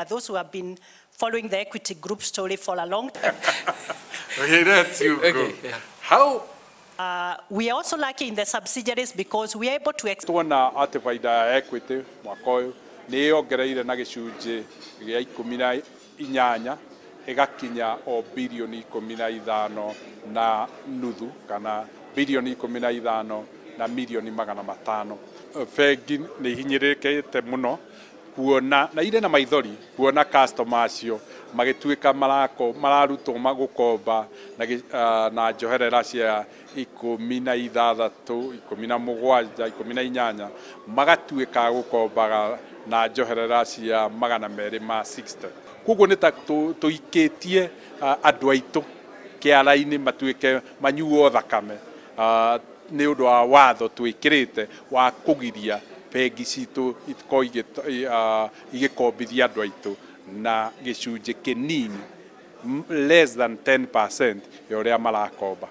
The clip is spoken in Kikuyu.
Those who have been following the Equity Group story for a long time. Okay, that's you go. Okay, yeah. How We are also lucky in the subsidiaries because we are able to Tuona atĩ baida ya Equity mwaka ũyũ nĩ yongereire na gĩcunjĩ gĩa 18, ĩgakinya o 15.5 bilioni kana 15.5 milioni. Bengi nĩ ihinyĩrĩrĩkĩte mũno kuona na irĩ na maithori kuona customer acio magĩtuĩka marako mararutwo gũkomba na njoherera cia 16, 17, 18, magatuĩka gũkombaga na njoherera cia 260. Koguo nĩ ta tũikĩtie andũ aitũ kĩara-inĩ matuĩke manyuo thakame nĩ ũndũ wa watho twĩkĩrĩte wa kũgiria bengi citũ itikorwo igĩkombithia andũ aitũ na gĩcunjĩ kĩnini, less than 10% ya ũrĩa marakomba.